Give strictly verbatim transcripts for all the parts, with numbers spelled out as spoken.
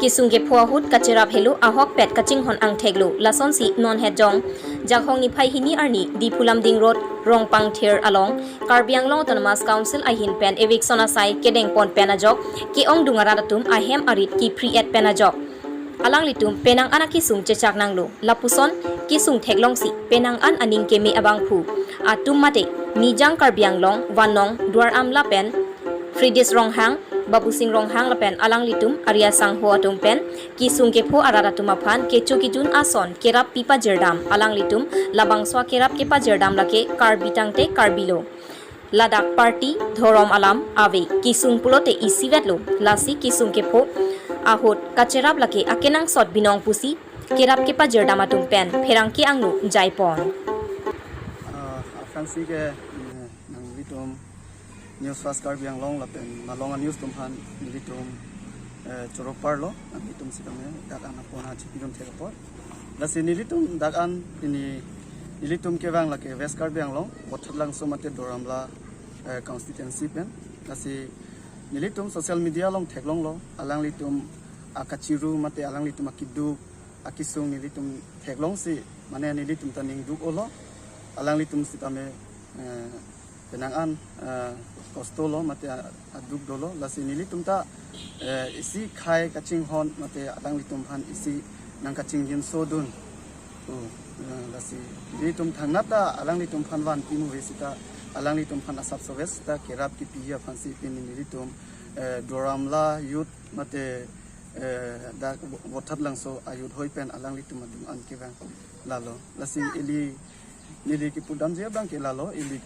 Kesung kepho ahut kacherap helo ahokpet kachinghon angthek lo. Lasonsi non het jong Jakhong niphai hini arni Diphu Lumding Road, Rongpangthir along Karbi Anglong Autonomous Council ahin pen eviction asai kedengpon pen ajok ke-ongdung arat atum ahem arit kiphri-et pen ajok alanglitum penang an akesung chechak nanglo. Lapuson kesung theklongsi penang an aning keme abangphu atum mate Nijang Karbi Anglong, Vanong, Duar Amla pen Fridis Ronghang, Babusing Ronghang lapen alanglitum ari asangho atum pen kesung kepho arat atum aphan kecho kejun ason kerap pipajirdam. Alanglitum labangso akerap kepajirdam lake Karbi tangte Karbi lo. Ladak party, dhorom alam ave, kesung pulote isivet lo. Lasi kesung kepho ahut kacherap lake akenangsot binong pusi kerap kepajirdam atum pen pherangke angno jaipon. Ah, aphrangsi ke, mm, nanglitum News Fast Karbi Anglong lapen Malong News atum aphan nelitum, eh, choroparlo, nanglitum sitame dak an apon ha chipidun thek apot. Lasi nelitum dak an pini nelitum kevang lake West Karbi Anglong, Vothatlangso mate Duar Amla, eh, constituency pen. Lasi nelitum social media along theklonglo, alanglitum akachiru mate alanglitum akeduk akesung nelitum theklongsi, mane nelitum ta ning duk-olo, alanglitum sitame, eh, penang an, eh, kosto lo mate a-, aduk dolo, lasi nelitum ta, eh, isi khei kachinghon mate alanglitum aphan isi nangkachingjinso dun. Oh, eh, lasi nelitum thangnat ta alanglitum aphan vanpi muve sita, alanglitum aphan asap soves sita kerap kipi aphansi pini nelitum, eh, Duar Amla youth mate, eh, dak Vo-, Vothatlangso a-youth hoi pen alanglitum adung an kevang lalo. Lasi ili neli kipudamji abang ke lalo, ili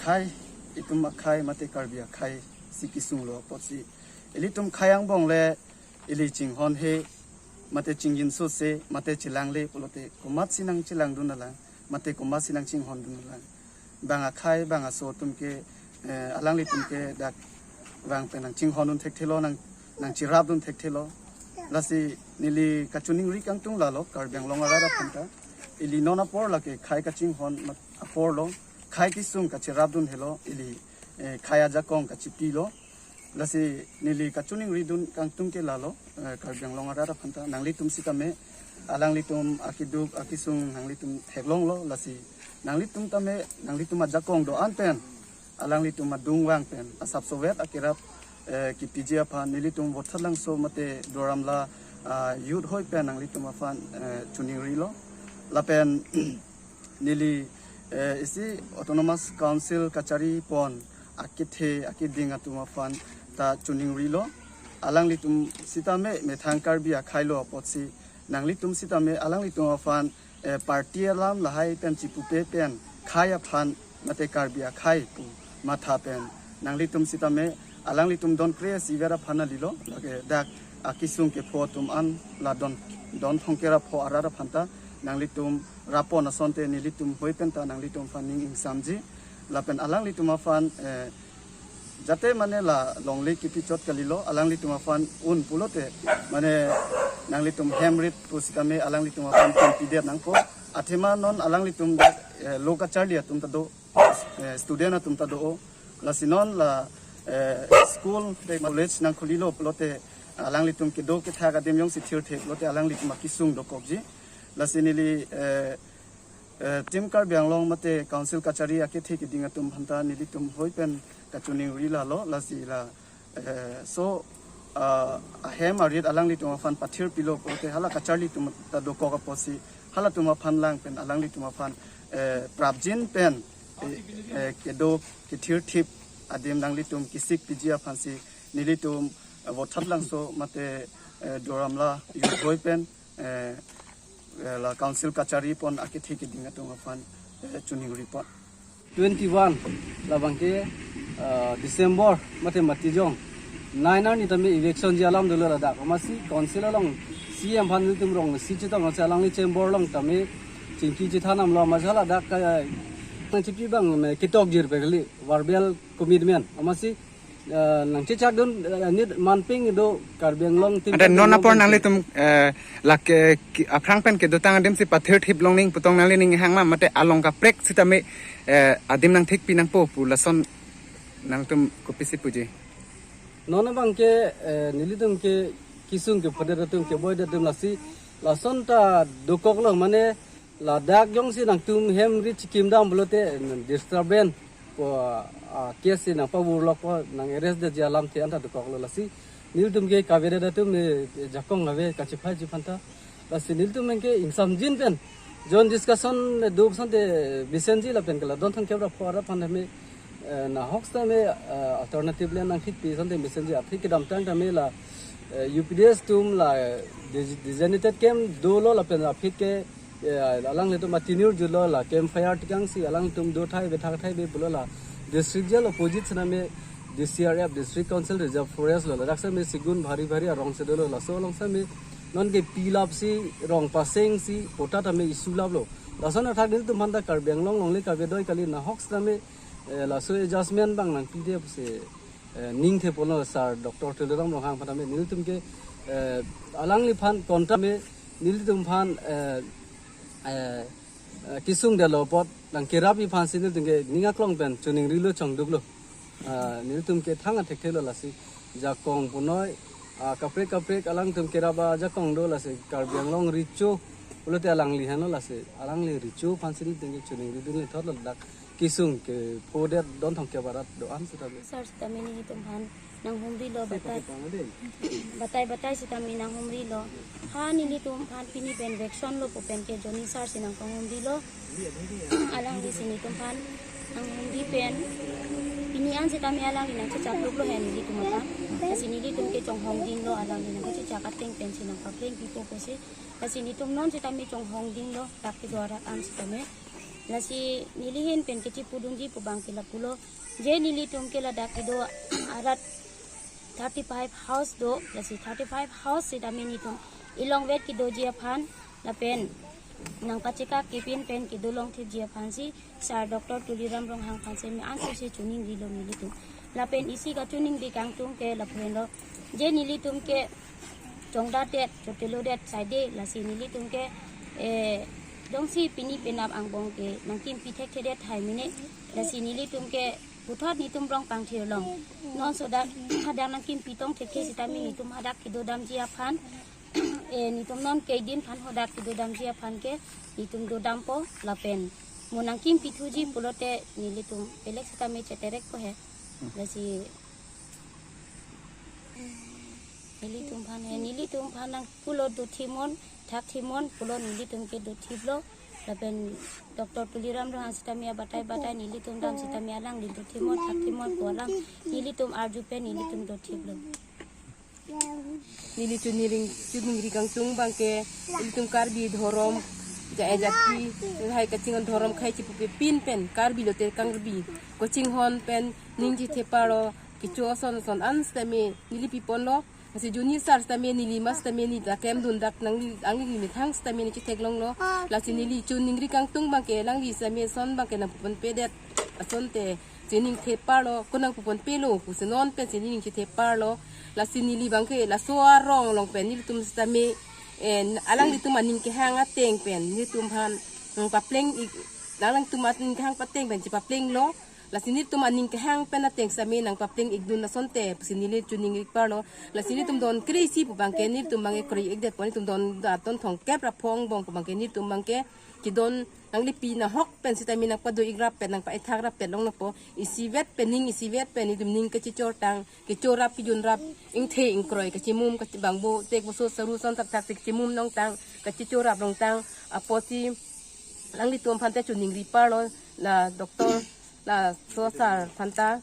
khei, itum akhei mate Karbi akhei si kesunglo apotsi. Ilitum khei angbong le ili chinghon he, mate chingjinso se, mate chelangle pulote komatsi nangchelangdun alang, mate komatsi nangchinghondun alang. Bang akhei, bang aso atum ke, eh, alanglitum ke dak vang pen nangchinghondun thekthelo, nang, nangcherapdun thekthelo. Lasi neli kachiningri kangtung lalo, Karbi Anglong arat aphan ta. Ili non apor lake khei kachinghon mat-, apor lo, khei kesung kacherapdun helo, ili, eh, khei ajakong kachipilo. Lasi neli kachiningridun kangtung ke lalo, eh, Karbi Anglong arat aphan ta, nanglitum sitame alanglitum akeduk akesung nanglitum theklonglo, lasi nanglitum tame, nanglitum ajakong do-an pen, alanglitum adung vang pen asap sovet akerap, eh, kipiji aphan nelitum Vothatlangso mate Duar Amla, ah, youth hoi pen nanglitum aphan, eh, chiningrilo. Lapen neli, eh, isi Autonomous Council kachari pon akethe akeding atum aphan ta chiningrilo. Alanglitum sitame methang Karbi akhei lo apotsi, nanglitum sitame alanglitum aphan, eh, party alam lahai pen chipupe pen khei aphan mate Karbi akhei pu matha pen nanglitum sitame alanglitum don kre siver aphan alilo, lake dak akesung kepho atum an la don, don thongkep apho arat aphan ta nanglitum rappon asonte nelitum hoi pen ta nanglitum aphan ning ingsamji. Lapen alanglitum aphan, eh, jate mane la longle kipi chot kalilo, alanglitum aphan un pulote mane nanglitum hem rit pu sitame alanglitum aphan pin pidet nangpo. Athema non alanglitum dak, eh, lo kacharli atum ta do, eh, student atum ta do-o. Lasi non la, eh, school, college nangkhulilo pulote alanglitum kedo kethak adim jongsi thirthe pulote alanglitum akesung dokokji. Lasi neli, eh, eh, Team Karbi Anglong mate Council kachari akethe keding atum aphan ta nelitum hoi pen kachiningri lalo, lasi la, eh, so, ah, ahem arit alanglitum aphan pathir pilo pulote hala kacharli atum ta dokok apotsi halatum aphan lang pen alanglitum aphan, eh, prapjin pen, eh, eh, kedo kethirthip adim nanglitum kesik piji aphansi nelitum, eh, Vothatlangso mate, eh, Duar Amla youth hoi pen, eh, eh, la council kachari pon akethe keding atum aphan, eh, chiningripon. Twenty-one labang ke, ah, December mate matijong nine arni tame eviction ji alam dolo ladak. Amatsi council along C M aphan nelitum rong si chetong si alangli chamber along tame chingki chethan damlo, amatsi ladak ka nangchipi abang me ketokjir pen kali verbal commitment. Amatsi, eh, nangchechakdun, eh, nit manping do Karbi Anglong Team Ante Karbi non Anglong apor pensi nanglitum, eh, lake ki-, aphrang pen kedotang adimsi pathirthip longning putong nanglining hang ma mate along kaprek sitame, eh, adim nangthekpi nangpo pu lason nangtum kopisi puji? Non abang ke, eh, nelitum ke kesung kephodet atum, keboidet atum lasi lason ta dokoklo, mane ladak jongsi nangtum hem rit chikim dam pulote disturbance po, ah, case si nangpavurlok po, nang arrest detji alamthe anta dokoklo. Lasi nelitum ke kavedet atum, eh, jakong ave kachephai ji aphanta. Lasi nelitum ke ingsamjin pen joint discussion do asonte mesenji lapen ke la don thangkep ra pho ra aphan tame, eh, nahok sitame, eh, alternative plan nangthikpi asonte mesenji, athik kedamtang tame la, eh, U P D S atum la, eh, desi-, designated camp dolo lapen aphi ke, eh, alanglitum atinur julo la campfire tikangsi alanglitum do thai ave thak thai ave pulo la district jail opposite sitame D C R F, District Council Reserve Forest lo, ladak sitame sigun bhari bhari arong si dolo, laso along sitame non ke pilap si rong paseng si patta tame isulaplo. Lason athak nelitum aphanta Karbi Anglong longle kavedoi kali, nahok sitame, eh, laso adjustment abang nangpide pusi, eh, ningthe ponlo sir Doctor Tuliram Ronghang aphan tame. Nelitum ke, eh, alangliphan kontra me nelitum aphan, eh, eh, eh, kesung detlo apot nangkerapji aphansi nelitum ke ning aklong pen choningrilo chongduklo. Ah, nelitum ke thang athekthelo lasi jakong punoi, ah, kaprek kaprek alangtum kerap ajakong do lasi Karbi Anglong recho pulote alangli henlo, lasi alangli recho aphansi nelitum ke choningridunle thotlo, ladak kesung kephodet don thangkep arat do-an sitame. Sir sitame nelitum aphan nanghumrilo batai. Batai batai sitame nanghumrilo. Ha nelitum aphan pini pen vaccine lo pu pen ke Johnny sir si nangpanghumrilo. Alanglisi nelitum aphan nanghumri pen pini an sitame alangli nangchechak luklo he nelitum aphan. Lasi nelitum ke chonghongdinglo, alangli nangchechak ateng pensi nangpaplengpipo pusi. Lasi nelitum non sitame chonghongdinglo, dak kedo arat an sitame. Lasi neli ahin pen kechipudunji pu abang ke lapulo. Je nelitum ke ladak kedo arat thirty-five house do, lasi thirty-five house sitame nelitum elongvet kedoji aphan lapen nangpachekak kepin pen kedo longthipji aphansi sir Doctor Tuliram Ronghang aphan sitame ansose choningrilo nelitum. Lapen isi kachoningri kangtung ke lapu henlo. Je nelitum ke chongdatdet, chotelodet saide, lasi nelitum ke, eh, jongsi pini penap angbong ke nangkimpi thekthedet hai mene, lasi nelitum ke puthot nelitum rong pangthirlong. Non so dak hadak nangkimpi tong thekthe sitame nelitum hadak kedodamji aphan, eh, nelitum non kedin aphan hadak kedodamji aphan ke nelitum dodampo lapen mo nangkimpi thuji pulote nelitum pelek sitame cheterekpo he. Lasi nelitum aphan he, nelitum aphan nangpulo dothipnon, thakthipnon pulo nelitum ke dothiplo. Lapen Doctor Tuliram Ronghang sitame abatai batai nelitum dam sitame alangli dothipnon, thakthipnon pu alam nelitum arju pen nelitum dothiplo. Neli choningri, choningri kangtung abang ke, nelitum Karbi dhorom, ja-, eh, jati, lahai kachinghon dhorom khei chipupe pin pen, Karbi lote Karbi kachinghon pen, ning chetheparo, kecho ason ason an sitame neli piponlo. Lasi Johnny sir sitame neli mas sitame neli ta kemdun dak nangli, angli methang sitame neli chetheklonglo. Lasi neli choningri kangtung abang ke alangli sitame ason abang ke nangpuponpedet asonte, si ning theparlo, ko nangpuponpelo pusi non pensi ning chetheparlo. Lasi neli abang ke laso arong along pen nelitum sitame, eh, alanglitum aning kehang ateng pen nelitum aphan, mm, papleng ik, alangtum aning kehang pateng pen chepaplenglo. Lasi nelitum aning kehang pen ateng sitame nangpapleng ikdun asonte pusi neli choningri parlo. Lasi nelitum don kre-isi pu abang ke nelitum abang ke kroi-ikdetpo, nelitum don da ton thongkep ra pho angbong pu abang ke nelitum abang ke kedon nanglipi nahok pen sitame nangpado-ik rap pen nangpa-ethak rap pen longnopo. Isivet pen ning isivet pen nelitum ning kachechortang, kechorap kejunrap, ingthe ingkroi kachimum kachibangbo tekboso saru son thakthak si kachimum longtang, kachechorap longtang apotsi alanglitum aphanta choningri parlo, la doctor, laso sir aphanta,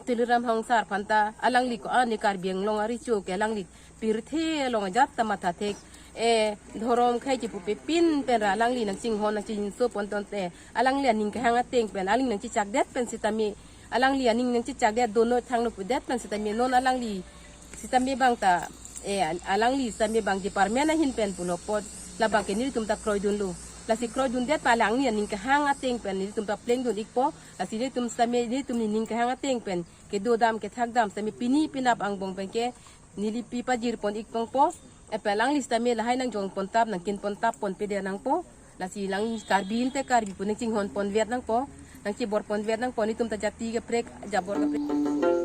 Tuliram Ronghang sir aphanta, alangli ko-an ne Karbi Anglong arecho ke alangli pirthe along ajat ta matha thek. Eh, dhorom khei chipupe pin pen ra alangli nangchinghon nangchinso pontonte, alangli aning kehang ateng pen, alangli nangchechakdet pen sitame, alangli aning nangchechakdet dono thangno pudet pen sitame non alangli sitame abang ta, eh, al-, alangli sitame abang department ahin pen pulo apot, labang ke nelitum ta kroidunlo. Lasi kroidundet pen alangli aning kehang ateng pen nelitum ta plengdun-ikpo. Lasi nelitum sitame, nelitum nening kehang ateng pen kedodam kethakdam sitame pini penap angbong pen ke neli pi pajirpon-ik tongpo. Lapen alangli sitame lahai nangjongpontap, nangkinpontap ponpedet nangpo. Lasi lang Karbi inte Karbi pu nangchinghonponvet nangpo, nangchiborponvet nangpo, nelitum ta jati kaprek, jabor kaprek.